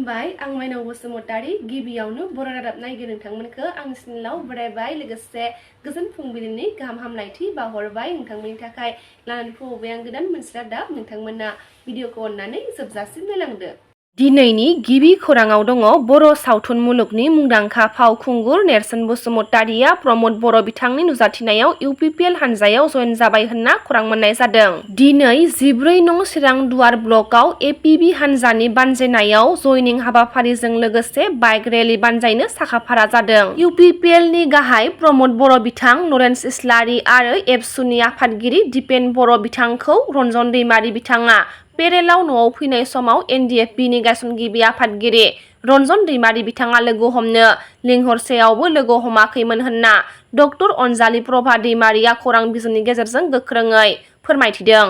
खुलुमबाय आं माइनाव बसुमतारी गिबियावनो बर' रादाब नायगिरि नोंथांमोनखौ आंनि चेनेलाव बरायबाय लोगोसे गोजोन फुंबिलिनि गाहाम हामलायथि बावहरबाय नोंथांमोननि थाखाय लानानै फैबाय आं गोदान मोनसे रादाब नोंथांमोना भिडिअखौ अननानै जोबजासिम नायलांदो। दिनैनि गिबि खौराङाव दङ बर' सावथुन मुलुगनि मुंदांखा फावखुंगुर नेरसोन बसुमतारीया प्रमद बर' बिथांनि नुजाथिनायाव इउपिपिएल हानजायाव जयेन जाबाय होनना खौरां मोननाय जादों। दिनै 14 नं चिरां दुवार ब्लकआव एपिबि हानजानि बानजायनायाव जयनिं हाबाफारिजों लोगोसे बाइक रेलि बानजायनो साखाफारा जादों। इउपिपिएलनि गाहाय प्रमद बर' बिथां, लरेन्स इस्लारि आरो एबसुनि आफादगिरि दिपेन बर' बिथांखौ रन्जन दैमारि बिथाङा पेरेलाव न'आव फैनाय समाव एनडिएफबिनि गायसनगिरि आफादगिरि रन्जन दैमारि बिथाङा लोगो हमनो लिंहरसेयावबो लोगो हमाखैमोन होनना डक्टर अनजालि प्रभा दैमारिया खौरां बिजोंनि गेजेरजों गोख्रोङै फोरमायथिदों।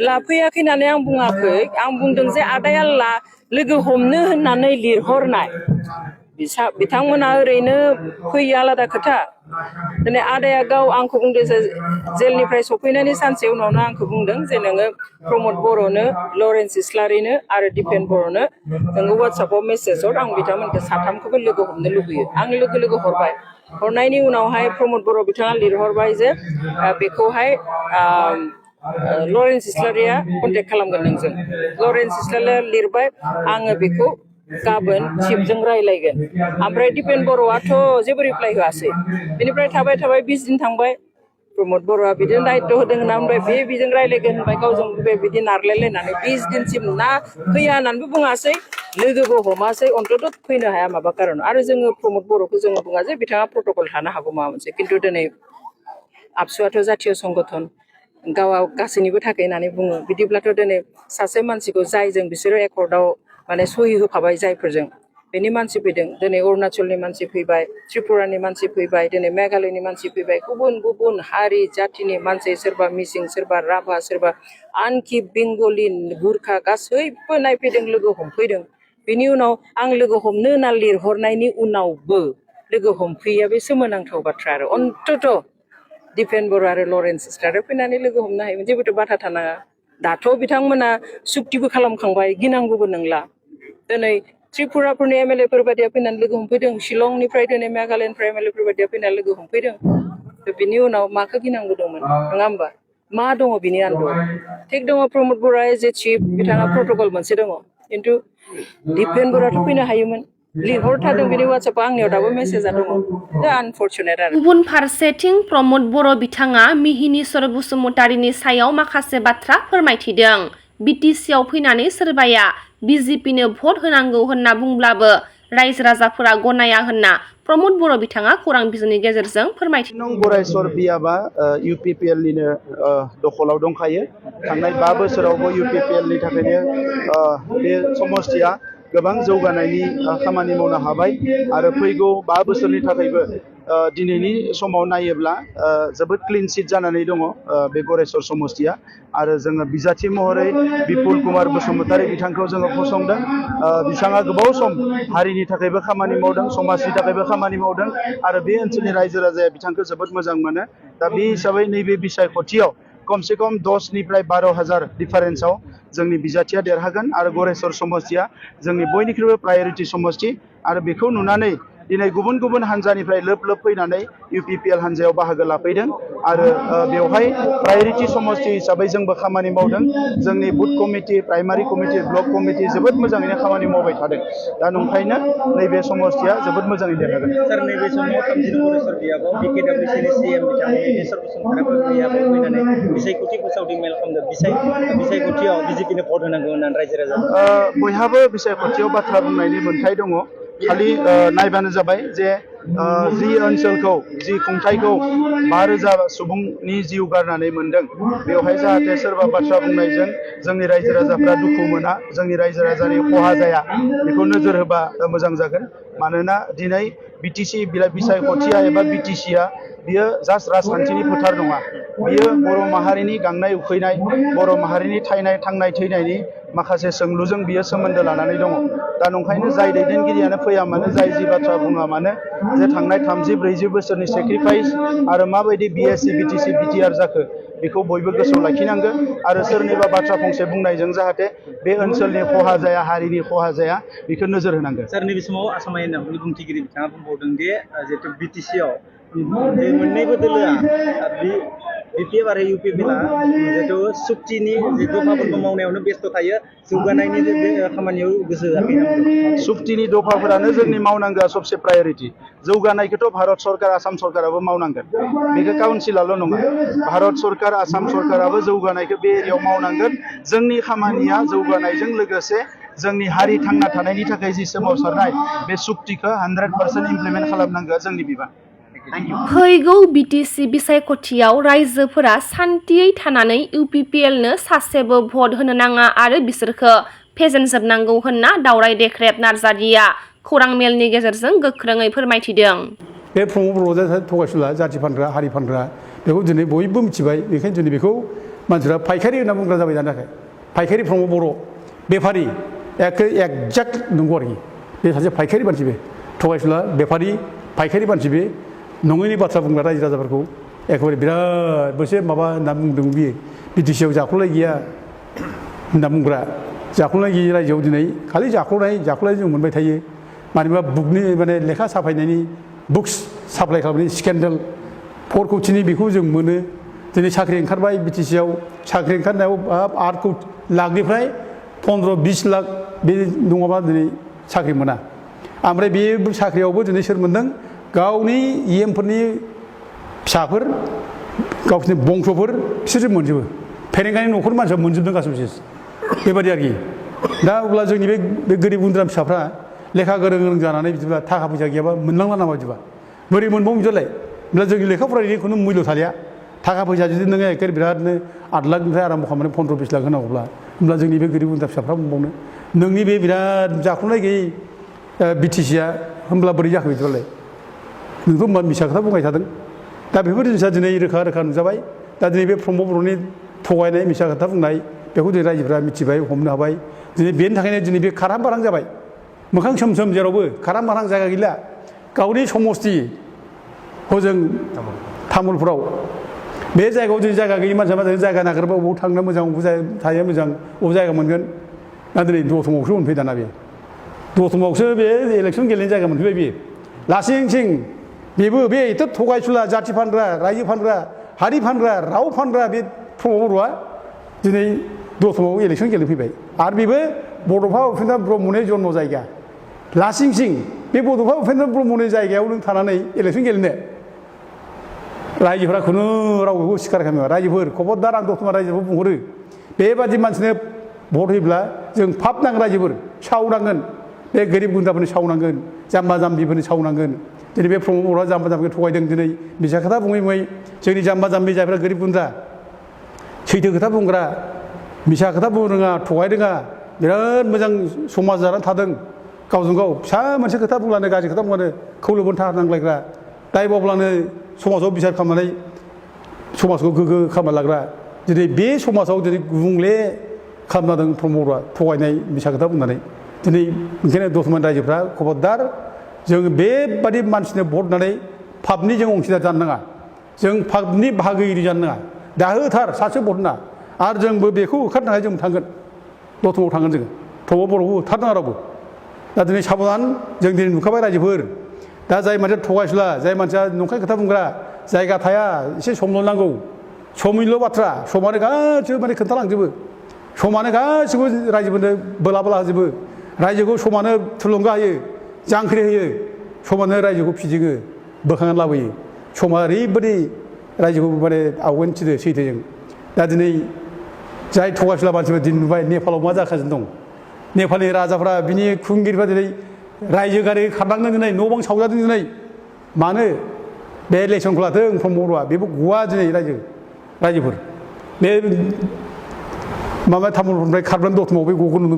लाफैयाखै होननानै आं बुङाखै, आं बुंदों जे आदाया लोगो हमनो होननानै लिरहरनाय बिथांमोना ओरैनो फैयो आलादा खोथा। दिनै आदाया गाव आंखौ बुंदों जे जेलनिफ्राय सफैनायनि सानसे उनावनो आंखौ बुंदों जे नोङो प्रमद बर'नो, लरेन्स इस्लारिनो आरो दिपेन बर'नो नोङो वाट्सएपआव मेसेज हर, आं बिथांमोनखौ साथामखौबो लोगो हमनो लुबैयो। आं लोगो हरबाय। हरनायनि उनावहाय प्रमद बर' बिथाङा लिरहरबाय जे बेखौहाय लरेन्स इस्लारिया कन्टेक्ट खालामगोन नोंजों। लरेन्स इस्लारिया लिरबाय, आङो बेखौ गाबोन चिफजों रायलायगोन। ओमफ्राय दिपेन बर'आथ' जेबो रिप्लाइ होआसै। बेनिफ्राय थाबाय 20 दिन थांबाय। प्रमद बर'आ बिदिनो दायित्व होदों होनना ओमफ्राय बेजों रायलायगोन होनबाय, गावजों बिदि नारलायलायनानै 20 दिनसिम ना फैया होननानैबो बुङासै, लोगोबो हमासै, अन्तत फैनो हाया माबा खारन। आरो जोङो प्रमद बर'खौ जोङो बुङा जे बिथाङा प्रट'कल थानो हागौ माबा मोनसे, खिन्थु दिनै आबसुआथ' जातीय संगठन, गावा गासैनिबो थाखाय होननानै बुङो। बिदिब्लाथ' दिनै सासे मानसिखौ जायजों बिसोरो एकर्डआव माने सहि होफाबाय जायफोरजों, बेनि मानसि फैदों। दिनै अरुणाचलनि मानसि फैबाय, त्रिपुरानि मानसि फैबाय, दिनै मेघालयनि मानसि फैबाय, गुबुन हारि जाथिनि मानसि, सोरबा मिसिं, सोरबा राभा, सोरबा आनखि बेंगलि, गुरखा गासैबो नायफैदों, लोगो हमफैदों। बेनि उनाव आं लोगो हमनो होनना लिरहरनायनि उनावबो लोगो हमफैया बे सोमोनांथाव बाथ्रा। आरो अन्तत दिपेन बर' आरो लरेन्स इस्लारि फैनानै लोगो हमनो हायोमोन, जेबोथ' बाथा थानाङा। दाथ' बिथांमोना सुक्तिबो खालामखांबाय, गिनांगौबो नंला। दिनै त्रिपुराफोरनि एमएलएफोर बायदिया फैनानै लोगो हमफैदों, शिलंनिफ्राय दिनै मेघालयनिफ्राय एमएलएफोर बायदिया फैनानै लोगो हमफैदों। बिनि उनाव माखौ गिनांगौ दंमोन, नङा होमबा? मा दङ बिनि आन्दोआव? थिग दङ, प्रमद बर'आ एज ए चिफ, बिथाङा प्रट'कल मोनसे दङ, खिन्थु दिपेन बर'आथ' फैनो हायोमोन। लिरहरथारदों बिनि वाट्सएपआव, आंनियाव दाबो मेसेजआ दङ। आनफर्चुनेट आरो। गुबुन फारसेथिं प्रमद बर' बिथाङा मिहिनीश्वर बसुमतारीनि सायाव माखासे बाथ्रा फोरमायथिदों। बिटिसिआव फैनानै सोरबाया बिजेपिनो भट होनांगौ होनना बुंब्लाबो रायजो राजाफोरा गनाया होनना प्रमद बर' बिथाङा खौरां बिजोंनि गेजेरजों फोरमायथिदों। गरायसर बियाबा इउपिपिएलनिनो दखलाव दंखायो। थांनाय 5 बोसोरावबो इउपिपिएलनि थाखायनो बे समस्तिया गोबां जौगानायनि खामानि मावनो हाबाय आरो फैगौ 5 बोसोरनि थाखायबो दिनैनि समाव नायोब्ला जोबोद क्लिन सिट जानानै दङ बे गरायसर समस्तिया। आरो जोङो बिजाथि महरै बिपुल कुमार बसुमतारी बिथांखौ जोङो फसंदों। बिथाङा गोबाव सम हारिनि थाखायबो खामानि मावदों, समाजनि थाखायबो खामानि मावदों आरो बे ओनसोलनि रायजो राजाया बिथांखौ जोबोद मोजां मोनो। दा बे हिसाबै नैबे बिसायख'थियाव खमसे खम 10निफ्राय 12,000 डिफारेन्सआव जोंनि बिजाथिया देरहागोन आरो गरायसर समस्तिया जोंनि बयनिख्रुइबो प्रायरिटि समस्ति। आरो बेखौ नुनानै दिनै गुबुन हानजानिफ्राय लोब फैनानै इउपिपिएल हानजायाव बाहागो लाफैदों आरो बेवहाय प्रायरिटि समस्ति हिसाबै जोंबो खामानि मावदों। जोंनि booth committee, primary committee, block committee जोबोद मोजाङैनो खामानि मावबाय थादों। दा नंखायनो नैबे समस्तिया जोबोद मोजाङै देरहागोन। सार, नैबे समाव 30 नं गरायसर बियाबाव बिकेडब्लिउसिनि सिएम बिथां मिहिनीश्वर बसुमतारी फैनानै बिसायख'थि फोसावदों, मेल खालामदों। बिसायख'थियाव बिजेपिनो भट होनांगौ होननानै रायजो राजा बयहाबो बिसायख'थियाव बाथ्रा बुंनायनि मोन्थाय दङ। खालि नायबानो जाबाय जे जि ओनसोलखौ, जि खुंथायखौ 5,000 सुबुंनि जिउ गारनानै मोनदों, बेवहाय जाहाथे सोरबा बाथ्रा बुंनायजों जोंनि रायजो राजाफ्रा दुखु मोना, जोंनि रायजो राजानि खहा जाया, बेखौ नोजोर होबा मोजां जागोन। मानोना दिनै बिटिसि बिसायख'थिया एबा बिटिसिया बियो जास्ट राजखान्थिनि फोथार नङा बियो बर' माहारिनि गांनाय उखैनाय बर' माहारिनि थांनाय थैनायनि माखासे सोंलुजों बियो सोमोन्दो लानानै दङ दा नंखायनो जाय दैदेनगिरियानो फैया मानो जाय जि बाथ्रा बुङा मानो जे थांनाय 30-40 बोसोरनि सेक्रिफाइस आरो माबायदि बिएससि बिटिसि बिटिआर जाखो बेखौ बयबो गोसोआव लाखिनांगोन आरो सोरनिबा बाथ्रा फंसे बुंनायजों जाहाथे बे ओनसोलनि खहा जाया हारिनि खहा जाया बेखौ नोजोर होनांगोन सार नैबे समाव आसाम आयेन आफादनि बुंथिगिरि बिथाङा बुंबावदों दि जिहेतु बिटिसिआव बे मोननैबो दोलोआ बिपिएफ आरो इउपिपिएलआ जिहेतु सुक्तिनि जे दफाफोरखौ मावनायावनो बेस्थ' थायो जौगानायनि खामानियाव गोसो होआखै सुक्तिनि दफाफोरानो जोंनि मावनांगौआ सबसे प्रायरिटि जौगानायखौथ' भारत सरकार आसाम सरकाराबो मावनांगोन बेखौ काउन्सिलाल' नङा भारत सरकार आसाम सरकाराबो जौगानायखौ बे एरियायाव मावनांगोन जोंनि खामानिया जौगानायजों लोगोसे जोंनि हारि थांना थानायनि थाखाय जि सोमावसारनाय बे सुक्तिखौ 100% इमप्लिमेन्ट खालामनांगौआ जोंनि बिबान फैगौ बिटिसि बिसायख'थियाव रायजोफोरा सान्थियै थानानै इउपिपिएलनो सासेबो भट होनो नाङा आरो बिसोरखौ फेजेनजोबनांगौ होनना दावराय देख्रेब नार्जारिया खौरां मेलनि गेजेरजों गोख्रोङै फोरमायथिदों। बे प्रमद बर'आ थगायसुला जाथि फानग्रा हारि फानग्रा बेखौ दिनै बयबो मिथिबाय बेखायनो दिनै बेखौ मानसिफ्रा फायखारि होनना बुंग्रा जाबाय जानो थाखाय फायखारि प्रमद बर' बेफारि एक्जाक्ट नंगौ आरोखि बे सासे फायखारि मानसि बे थगायसुला बेफारि फायखारि मानसि बे नङैनि बाथ्रा बुंग्रा रायजो राजाफोरखौ एखेबारे बिराद मोनसे माबा होनना बुंदों बियो बिटिसिआव जाख्ल'लाय गैया होनना बुंग्रा जाख्ल'नाय गैयि रायजोआव दिनै खालि जाख्ल'नाय जों मोनबाय थायो मानोबा बुकनि माने लेखा साफायनायनि बुक्स साप्लाइ खालामनायनि स्केन्डेल 4 कौटिनि बेखौ जों मोनो दिनै साख्रि ओंखारबाय बिटिसिआव साख्रि ओंखारनायाव 8 लाखनिफ्राय 15-20 लाख बे नङाबा दिनै साख्रि मोना ओमफ्राय बे साख्रियावबो दिनै सोर मोनदों गावनि इएमफोरनि फिसाफोर गावसोरनि बंस'फोर बिसोरसो मोनजोबो फेरेंगानि न'खर मानसिया मोनजोबदों गासैबो बेबायदि आरोखि दा अब्ला जोंनि बे गोरिब गुन्द्रा फिसाफ्रा लेखा गोरों जानानै बिदिब्ला थाखा फैसा गैयाबा मोनलांला नामा बिदिबा बोरै मोनबावो बिदिलाय होमब्ला जोंनि लेखा फरायनायनि खुनु मुल्य थालिया थाखा फैसा जुदि नोङो एखेबारे बिरादनो 8 लाखनिफ्राय आराम्भ खालामनानै 15-20 लाख होनांगौब्ला होमब्ला जोंनि बे गोरिब गुन्द्रा फिसाफ्रा मोनबावनो नोंनि बे बिराद जाख्ल'नाय गैयै बिटिसिआ होमब्ला बोरै जाखो बिदिबालाय नोंथ' होमबा मिसा खोथा बुंबाय थादों दा बेफोर जिनिसा दिनै रोखा नुजाबाय दा दिनै बे प्रमद बर'नि थगायनाय मिसा खोथा बुंनाय बेखौ दिनै रायजोफ्रा मिथिबाय हमनो हाबाय दिनै बेनि थाखायनो दिनै बे खारहां बारहां जाबाय मोखां सोम जेरावबो खारहां बारहां जायगा गैला गावनि समस्ति हजों तामुलपुराव बे जायगायाव दिनै जायगा गैयि मानसिया मा जादों जायगा नागिरबा बबाव थांनो मोजां बबाव थायो मोजां बबाव जायगा मोनगोन दा दिनै दतमायावसो मोनफैयो दाना बे दतमायावसो बे इलेक्सन गेलेनाय जायगा मोनफैबाय बेयो लासिं बेबो बे एथ' थगायसुला जाथि फानग्रा रायजो फानग्रा हारि फानग्रा राव फानग्रा बे प्रमद बर'आ दिनै दतमायाव इलेक्सन गेलेफैबाय आरो बेबो बड'फा उपेन्द्र ब्रह्मनि जन्म जायगा लासिं बे बड'फा उपेन्द्र ब्रह्मनि जायगायाव नों थानानै इलेक्सन गेलेनो रायजोफोरा खुनु रावखौ सिखार खालामो रायजोफोर खबरदार आं दतमा रायजोखौ बुंहरो बेबादि मानसिनो भट होयोब्ला जों फाप नांगोन रायजोफोर सावनांगोन बे गोरिब गुन्द्राफोरनि सावनांगोन जाम्बा जाम्बिफोरनि सावनांगोन दिनै बे प्रमद बर'आ जाम्बा जाम्बिखौ थगायदों दिनै मिसा खोथा बुङै जोंनि जाम्बा जाम्बि जायफ्रा गोरिब गुन्द्रा सैथो खोथा बुंग्रा मिसा खोथा बुंनो रोङा थगाय रोङा बिराद मोजां समाज जानानै थादों गावजों गाव फिसा मोनसे खोथा बुंब्लानो गाज्रि खोथा बुंब्लानो खौलोबोन थार नांलायग्रा दाय मावब्लानो समाजाव बिसार खालामनानै समाजखौ गोग्गो खालामना लाग्रा दिनै बे समाजाव दिनै गुबुंले खालामना दों प्रमद बर'आ थगायनाय मिसा खोथा बुंनानै दिनै ओंखायनो दतमानि रायजोफ्रा खबरदार जों बेबादि मानसिनो भट होनानै पापनि जों अंशिदार जानो नाङा जों पापनि बाहागोगिरि जानो नाङा दाहोथार सासे भट होना आरो जोंबो बेखौ होखारनो थाखाय जों थांगोन दतमायाव थांगोन जोङो प्रमद बर'खौ होथारनाङा रावबो दा दिनै साबधान जों दिनै नुखाबाय रायजोफोर दा जाय मानसिया थगायसुला जाय मानसिया नंखाय खोथा बुंग्रा जायगा थाया एसे समल' नांगौ समनिल' बाथ्रा समानो गासिबो माने खोन्थालांजोबो समानो गासिबो रायजोफोरनो बोला होजोबो रायजोखौ समानो थुलुंगा होयो जांख्रि होयो समानो रायजोखौ फिदिङो बोखांनानै लाबोयो समा ओरैबायदि रायजोखौ माने आवगायनो थिनो सैथोजों दा दिनै जाय थगायसुला मानसिफोर दिनै नुबाय नेपालाव मा जागासिनो दं नेपालनि राजाफ्रा बिनि खुंगिरिफ्रा दिनै रायजो गारि खारलांदों दिनै न' बां सावजादों दिनै मानो बे इलेक्सनखौ लाथों प्रमद बर'आ बेबो गवा दिनै रायजोफोर बे माबा तामुलपुरनिफ्राय खारबोनानै दतमायाव बे गगोन नुनो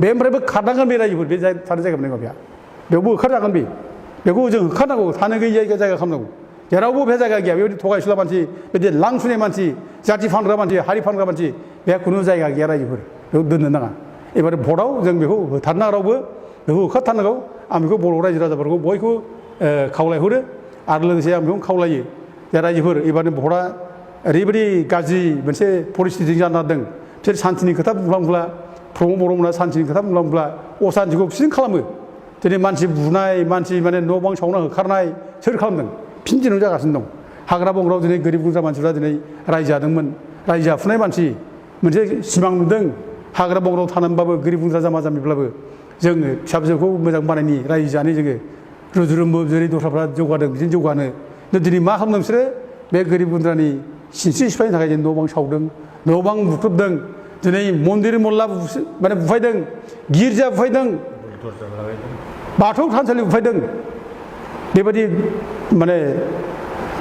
बे ओमफ्रायबो खारनांगोन बे रायजोफोर बे थानाय जायगा मोननाय माबाया बेयावबो होखारजागोन बेखौ जों होखारनांगौ थानो गैयै जायगा खालामनांगौ जेरावबो बे जायगा गैया बेबायदि थगायसुला मानसि बिदि लांसुनाय मानसि जाथि फानग्रा मानसि हारि फानग्रा मानसि बे खुनु जायगा गैया रायजोफोर बेखौ दोननो नाङा एबार भटआव जों बेखौ होथारनाङा रावबो बेखौ होखारथारनांगौ आं बेखौ बर' रायजो राजाफोरखौ बयखौबो खावलायहरो आरो लोगोसे आं बेखौ खावलायो जे रायजोफोर एबारनि भटआ ओरैबायदि गाज्रि मोनसे परिस्थिति जाना दं बिसोर सान्तिनि खोथा बुंब्ला प्रमद बर'मोना सान्तिनि खोथा बुंब्ला असान्तिखौ बिसोरनो खालामो दिनै मानसि बुनाय मानसि माने न' बां सावना होखारनाय सोर खालामदों फिन दिनाव जागासिनो दं हाग्रा बंग्रायाव दिनै गोरिब गुन्द्रा मानसिफ्रा दिनै रायजो जादोंमोन रायजो जाफुनाय मानसि मोनसे सिमां नुदों हाग्रा बंग्रायाव थानानैबाबो गोरिब गुन्द्रा जाम्बा जाम्बिब्लाबो जोङो फिसा फिसौखौ मोजां बानायनि रायजो जानो जोङो रुजुरुमु जेरै दस्राफ्रा जौगादों बिदिनो जौगानो दिनै मा खालामदों बिसोरो बे गोरिब गुन्द्रानि सिनस्रि सिफायनो थाखाय जों न' बां सावदों न' बां बुख्रुबदों दिनै मन्दिर मल्ला माने बुफायदों गिर्जा बुफायदों बाथौ थानसालि बुफायदों बेबायदि माने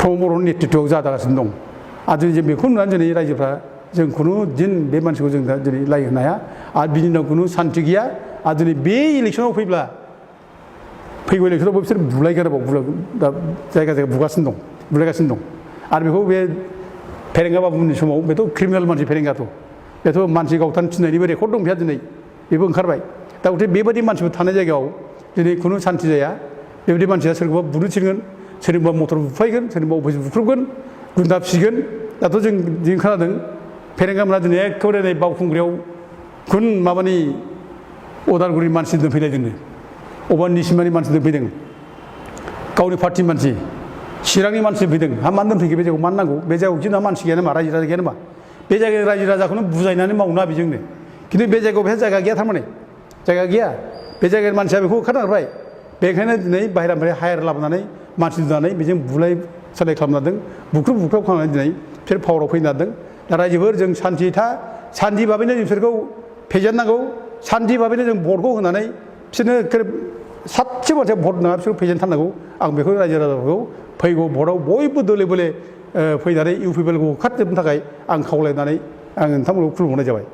प्रमद बर'नि नेतृत्वआव जागासिनो दं आरो जों बेखौ नुनानै दिनै रायजोफ्रा जों खुनु दिन बे मानसिखौ जों दा दिनै लाय होनो हाया आरो बिनि उनाव खुनु सान्थि गैया आरो दिनै बे इलेक्सनाव फैब्ला फैगौ इलेक्सनावबो बिसोर बुलायगोन दा जायगा जायगा बुगासिनो दं बुलायगासिनो दं आरो बेखौ बे फेरेंगा बाबुनि समाव बेथ' क्रिमिनेल मानसि फेरेंगाथ' बेथ' मानसि गावथारनो थिननायनिबो रेकर्ड दं बेहा दिनै बेबो ओंखारबाय दा गथे बेबायदि मानसिफोर थानाय जायगायाव दिनै खुनु सान्थि जाया बेबायदि मानसिया सोरखौबा बुनो थिनगोन सोरनिबा मटर बुफायगोन सोरनिबा अफिस बुख्रुबगोन गुन्दा फिसिगोन दाथ' जों खोनादों फेरेंगामोना दिनै एखेबारे नै बावखुंग्रियाव खुन माबानि अदालगुरि मानसि दोनफैनाय जोंनो अबा निसिमानि मानसि दोनफैदों गावनि पार्टि मानसि चिरांनि मानसि फैदों हा मानो दोनफैखो बे जायगायाव मानो नांगौ बे जायगायाव जोंना मानसि गैया नामा रायजो राजा गैया नामा बे जायगायाव रायजो राजाखौनो बुजायनानै मावना बेजोंनो खिन्थु बे जायगायाव बेहा जायगा गैया थारमाने जायगा गैया बे जायगानि मानसिया बेखौ होखारनांबाय बेखायनो दिनै बाहेरानिफ्राय हायार लाबोनानै मानसि दोननानै बेजों बुलाय सोलाय खालामनादों बुख्रुब खालामनानै दिनै बिसोर पावाराव फैनो नादों दा रायजोफोर जों सान्थि भाबैनो जों बिसोरखौ फेजेननांगौ सान्थि भाबैनो जों भटखौ होनानै बिसोरनो सासे मानसिया भट नङा बिसोरखौ फेजेनथारनांगौ आं बेखौ रायजो राजाफोरखौ फैगौ भटआव बयबो दोले बोले फैनानै इउ पि पि एल खौ होखारजोबनो थाखाय आं खावलायनानै आं नोंथांमोनखौ खुलुमहरनाय जाबाय